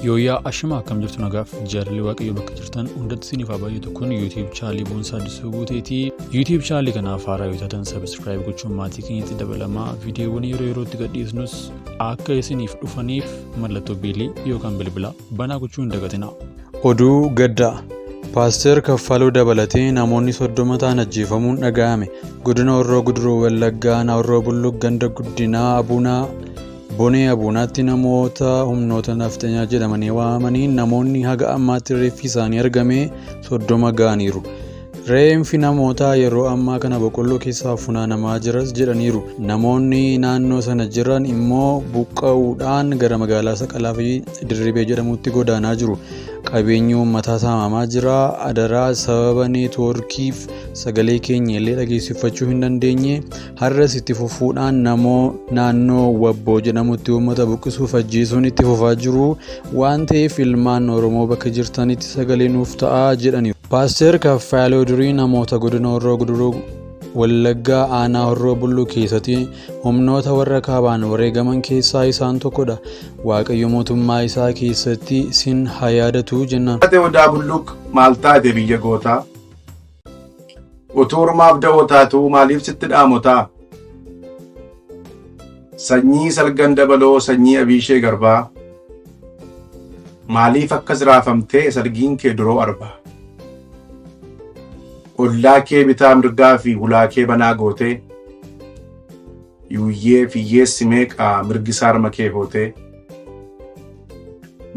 Yooyyaa ashama akkam jirtu nagaaf jaalalli waaqayyo bakka jirtan hundatti isiniif haa baay'atu kun YouTube chaanalii Boonsaa Addisuu Guuteeti. YouTube chaanalii kanaaf haaraa yoo taatan subscribe gochuun maatii keenyatti dabalamaa viidiyoowwan yeroo yerootti gadhiisnus akka isiniif dhufaniif mallattoo beelii yookaan bilbilaa banaa gochuu hin dagatinaa. Oduu gaddaa. Paaster Kaffaluu dabalatee namoonni 30 ta'an ajjeefamuun dhaga'ame. Godina Horroo Guduruu Wallaggaa Aanaa Horroo Bulluq ganda Guddinaa Abuunaa Bonee Abuunaatti namoota humnoota nafxanyaa jedhamanii waamamaniin namoonni haga ammaatti reeffi isaanii argame 30 ga'aniiru. Reenfi namootaa yeroo ammaa kana boqqolloo keessaa funaanamaa jiras jedhaniiru. Namoonni naannoo sana jiran immoo buqqa'uudhaan gara magaalaa Saqalaa fi Dirribee jedhamutti godaanaa jiru. Qabeenyi uummataa saamamaa jira. Adaraa sababa neetwoorkiif sagalee keenya illee dhageessifachuu hin dandeenye. Har'as itti fufuudhaan namoo naannoo Wabboo jedhamutti uummata buqqisuuf ajjeesuun itti fufaa jiru waan ta'eef ilmaan Oromoo bakka jirtanitti sagalee nuuf ta'aa jedhaniiru. Paaster Kaffaaloo Durii namoota godina Horroo Guduruu Wallaggaa aanaa Horroo Bulluq keessatti humnoota warra kaabaan wareegaman keessaa isaan tokkodha. Waaqayyo mootummaa isaa keessatti sin haa yaadatu jennaan. Taate Odaa Bulluq maal taate biyya gootaa? Utuu ormaaf da'oo taatuu maaliif sitti dhaamotaa? Sanyii salgan dabaloo sanyii abiishee garbaa maaliif akkas raafamtee salgiin kee duroo arbaa? Ollaa kee bitaa mirgaa fi hulaa kee banaa gootee yuuyyee fiyyeessi meeqa mirgi saarma kee hootee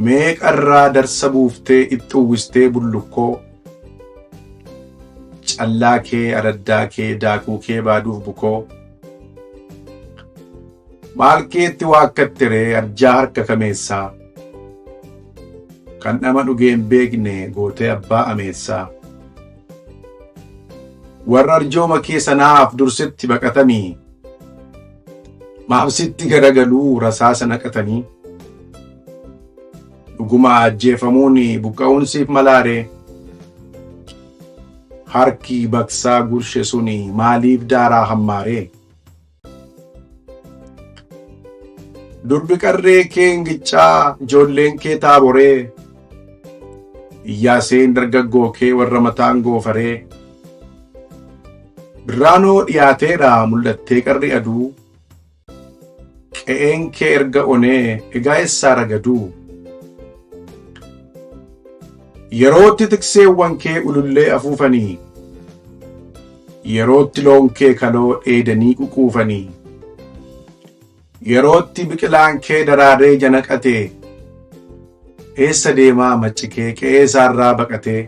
meeqarraa darsa buuftee itti uwwistee bullukkoo callaa kee araddaa kee daakuu kee baaduuf bukoo maal keetti waakkatte ree arjaa harka kameessaa kan dhama dhugee hin beekne gootee abbaa ameessaa warra arjooma kee sanaaf dursitti baqatanii maaf sitti garagaluu rasaasa naqatanii dhuguma ajjeefamuun buqqa'uun siif malaaree harki baqsaa gurshe suni maaliif daaraa hammaaree Durbi qarree kee ingiccaa ijoolleen kee taaboree Iyyaaseen dargaggoo kee warra mataan goofaree Birraanoo dhiyaateedha mul'attee qarri aduu Qe'een kee erga onee egaa eessaa ragaduu Yerootti tikseewwan kee ulullee afuufanii Yerootti loon kee kaloo dheedanii ququufanii Yerootti biqilaan kee daraaree ija naqate eessa deemaa macci kee qe'ee isaarraa baqatee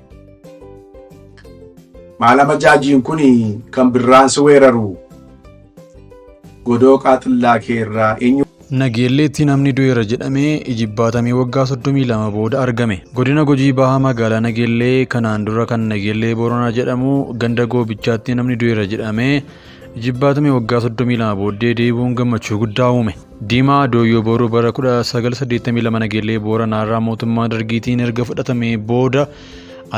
maalama jaajiin kun kan birraan si weeraru godoo qaaxillaa kee irraa eenyu Nageelleetti namni du'eera jedhamee ijibbaatamee waggaa 32 booda argame. Godina Gujii Bahaa magaalaa Nageellee kanaan dura kan Nageellee Booranaa jedhamu ganda Goobichaatti namni du'eera jedhamee ijibbaatamee waggaa 32 booddee deebi'uun gammachuu guddaa uume. Diimaa Dooyyoo Booruu bara 1982 Nageellee Booranaarraa mootummaa Dargiitiin erga fudhatamee booda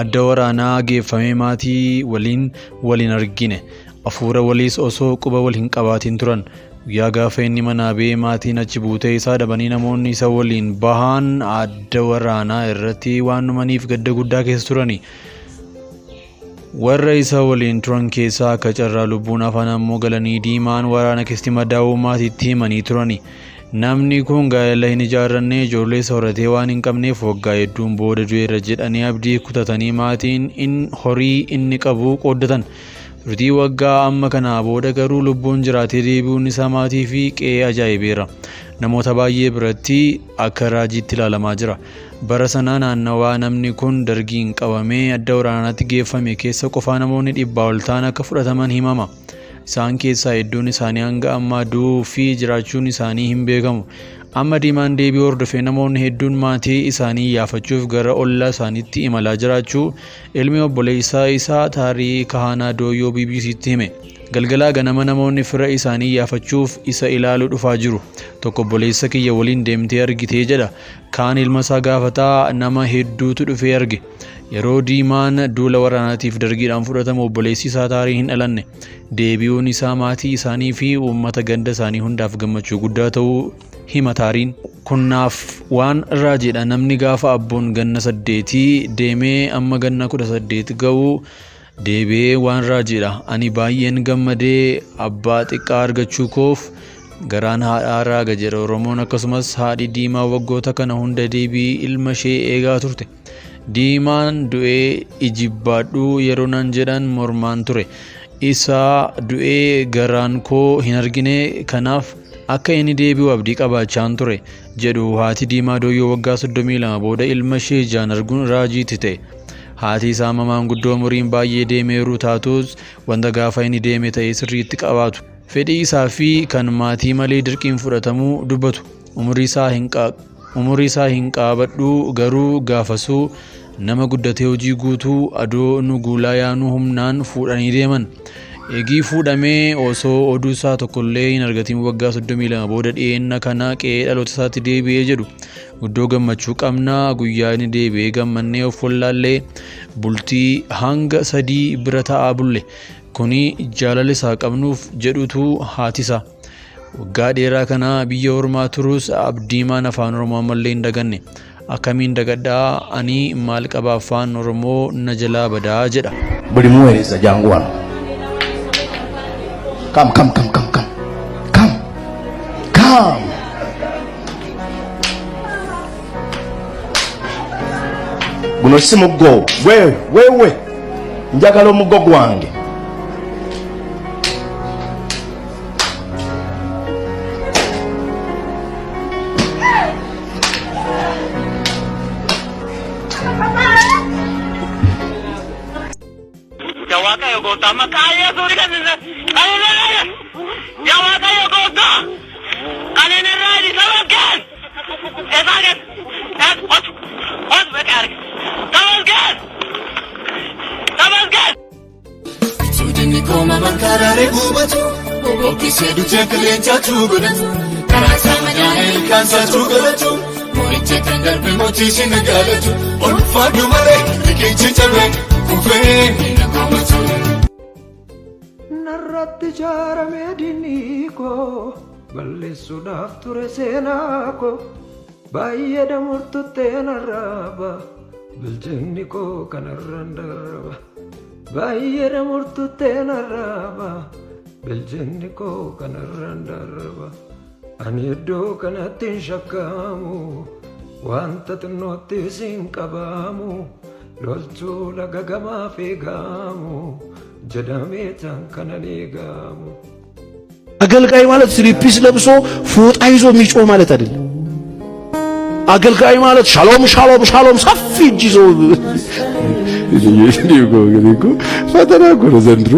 adda waraanaa geeffamee maatii waliin wal hin argine. Afuura waliis osoo quba wal hin qabaatiin turan. Guyyaa gaafa inni manaa ba'ee maatiin achi buutee isaa dhabanii namoonni isa waliin bahan adda waraanaa irratti waan dhumaniif gadda guddaa keessa turani. Warra isa waliin turan keessaa akka carraa lubbuun hafan ammoo galanii Diimaan waraana keessatti madaa'uu maatiitti himanii turani. Namni kun gaa'ela hin ijaarranne ijoollees horatee waan hin qabneef waggaa hedduun booda du'eera jedhanii abdii kutatanii maatiin in horii inni qabu qooddatan. Turtii waggaa amma kanaa booda garuu lubbuun jiraatee deebi'uun isaa maatii fi qe'ee ajaa'ibeera. Namoota baay'ee biratti akka raajiitti ilaalamaa jira. Bara sana naannawaa namni kun Dargiin qabamee adda waraanaatti geeffame keessa qofaa namoonni dhibbaa ol ta'an akka fudhataman himama. Isaan keessaa hedduun isaanii hanga ammaa du'uu fi jiraachuun isaanii hin beekamu. Amma Diimaan deebi'uu hordofee namoonni hedduun maatii isaanii iyyaafachuuf gara ollaa isaaniitti imalaa jiraachuu ilmi obboleessaa isaa Taarii Kahaanaa Dooyyoo BBCtti hime. Galgalaa ganama namoonni fira isaanii iyyaafachuuf isa ilaaluu dhufaa jiru. Tokko obboleessa kiyya waliin deemtee argitee jedha. Kaan ilma isaa gaafataa nama hedduutu dhufee arge. Yeroo Diimaan duula waraanaatiif Dargiidhaan fudhatamu obboleessi isaa Taarii hin dhalanne. Deebi'uun isaa maatii isaanii fi uummata ganda isaanii hundaaf gammachuu guddaa ta'uu hima Taariin. Kun naaf waan raajiidha namni gaafa abboon ganna saddeetii deemee amma ganna 18 ga'u deebi'ee waan raajiidha. Ani baay'een gammadee abbaa xiqqaa argachuu koof garaan haadhaa raaga jedha Oromoon akkasumas haadhi Diimaa waggoota kana hunda deebii ilma ishee eegaa turte. Diimaan du'ee ijibbaadhu yeroo naan jedhan mormaan ture. Isaa du'ee garaan koo hin argine kanaaf akka inni deebi'u abdii qabaachaan ture jedhu haati Diimaa Dooyyoo waggaa 32 booda ilma ishee ijaan arguun raajiitti ta'e. Haati isaa maanguddoo umuriin baay'ee deemeeru taatus wanta gaafa inni deeme ta'e sirriitti qabaatu. Fedhii isaa fi kan maatii malee dirqiin fudhatamuu dubbatu. Umurii isaa hin qaabadhu garuu gaafasuu nama guddatee hojii guutuu adoo nu guulaa yaanuu humnaan fuudhanii deeman. Eegii fuudhamee osoo oduu isaa tokkollee hin argatiin waggaa 32 booda dhiyeenna kana qe'ee dhaloota isaatti deebi'ee jedhu. Guddoo gammachuu qabnaa guyyaa inni deebi'ee gammannee of wallaallee bultii hanga sadii bira taa'aa bulle. Kuni jaalala isaa qabnuuf jedhutu haati isaa. Waggaa dheeraa kana biyya ormaa turus Abdiimaan afaan Oromoo ammallee hin daganne. Akkamiin dagadhaa ani maal qaba afaan Oromoo na jalaa badaa jedha. Buli muweereza jangu wano. Come, come, come, come, come. Come. Come. Guno si muggo. Wewe, wewe. Njagala omuggo gwange. Yaa Waaqayyo gooftaa maqaa Yesuus kan inni kan inni Yaa Waaqayyo gooftaa kan inni irraa tamasgeen esaa gad ot ot beqee arge tamasgeen tamasgeen. Suudinni koo mamankaaraalee gubatu Bobokkisee dutee akka leencaatu godhatu Karaa isaa madaala ilkaan isaatu galatu Mooricha kan darbe mootii si na jaalatu Olfaadhu malee riqichi cabee kufee hin komatu. Narratti ijaaramee diinni koo balleessuudhaaf ture seenaa koo baay'ee damurtuttee narraaba bilchinni koo kanarraan darba baay'ee damurtuttee narraaba bilchinni koo kanarraan darba ani iddoo kanatti hin shakkamu wanta xinnootti siin qabamu loltuu laga gamaaf eegamu jedhamee tan kanan eegamu. አገልጋይ ማለት ስሊፒስ ለብሶ ፎጣ ይዞ የሚጮህ ማለት አይደለም። አገልጋይ ማለት ሻሎም ሻሎም ሻሎም ሰፊ እጅ ይዞ ፈተና እኮ ነው ዘንድሮ።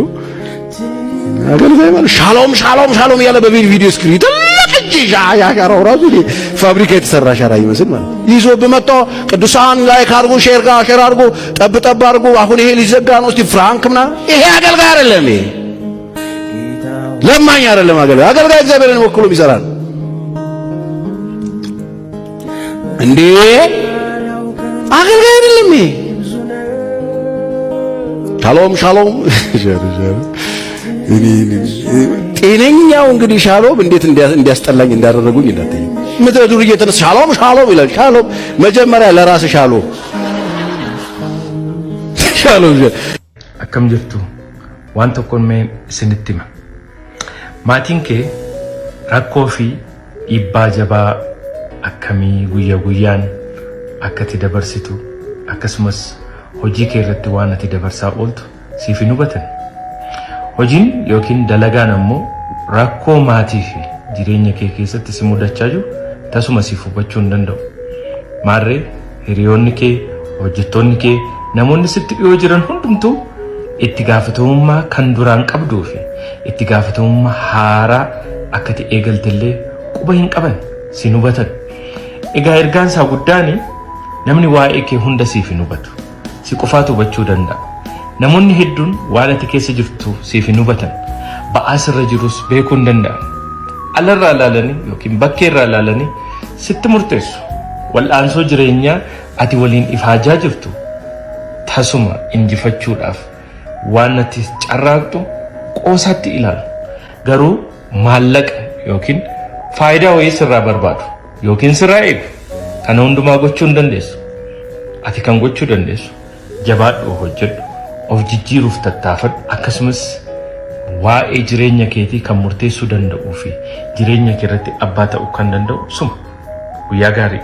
አገልጋይ ማለት ሻሎም ሻሎም ሻሎም እያለ በቪዲዮ screen ትልቅ እጅ አሻራው ራሱ ፋብሪካ የተሰራ አሻራ ይመስል ማለት ይዞ በመጣ ቅዱሳን like አድርጎ share ጋር share አድርጎ ጠብ ጠብ አድርጎ አሁን ይሄ ሊዘጋ ነው እስቲ ፍራንክ ምናምን፣ ይሄ አገልጋይ አይደለም። ይሄ ለማኝ አይደለም። አገልጋይ አገልጋይ እግዚአብሔርን ወክሎ የሚሰራ ነው እንዴ! አገልጋይ አይደለም ይሄ። ሻሎም ሻሎም ጤነኛው እንግዲህ ሻሎም እንዴት እንዲያስጠላኝ እንዳደረጉኝ እንዳትይ። ምድረ ዱርዬ ተነስ ሻሎም ሻሎም ይላል። ሻሎም መጀመሪያ ለራስህ ሻሎም ሻሎም። Akkam jirtu waan tokkoon mee isinitti hima. Maatiin kee rakkoo fi dhiibbaa jabaa akkamii guyyaa guyyaan akka ati dabarsitu akkasumas hojii kee irratti waan ati dabarsaa ooltu siif hin hubatan. Hojiin yookiin dalagaan ammoo rakkoo maatii fi jireenya kee keessatti si mudachaa jiru tasuma siif hubachuu hin danda'u. Maarree hiriyoonni kee, hojjettoonni kee, namoonni sitti dhiyoo jiran hundumtuu itti gaafatamummaa kan duraan qabduu fi itti gaafatamummaa haaraa akka ati eegaltellee quba hin qaban si hin hubatan. Egaa ergaan isaa guddaan namni waa'ee kee hunda siif hin hubatu. Si qofaatu hubachuu danda'a. Namoonni hedduun waan ati keessa jirtu siif hin hubatan. Ba'aa sirra jirus beekuu hin danda'an. Alarraa ilaalanii yookiin bakkeerraa ilaalanii sitti murteessu. Wal'aansoo jireenyaa ati waliin ifaajaa jirtu tasuma injifachuudhaaf waan ati carraaqxu qoosaatti ilaalu. Garuu maallaqa yookiin Faayidaa wayii sirraa barbaadu yookiin sirraa eegu. Kana hundumaa gochuu hin dandeessu. Ati kan gochuu dandeessu jabaadhu hojjedhu, of jijjiiruuf tattaafadhu, akkasumas waa'ee jireenya keetii kan murteessuu danda'uu fi jireenya kee irratti abbaa ta'uu kan danda'u suma. Guyyaa gaarii.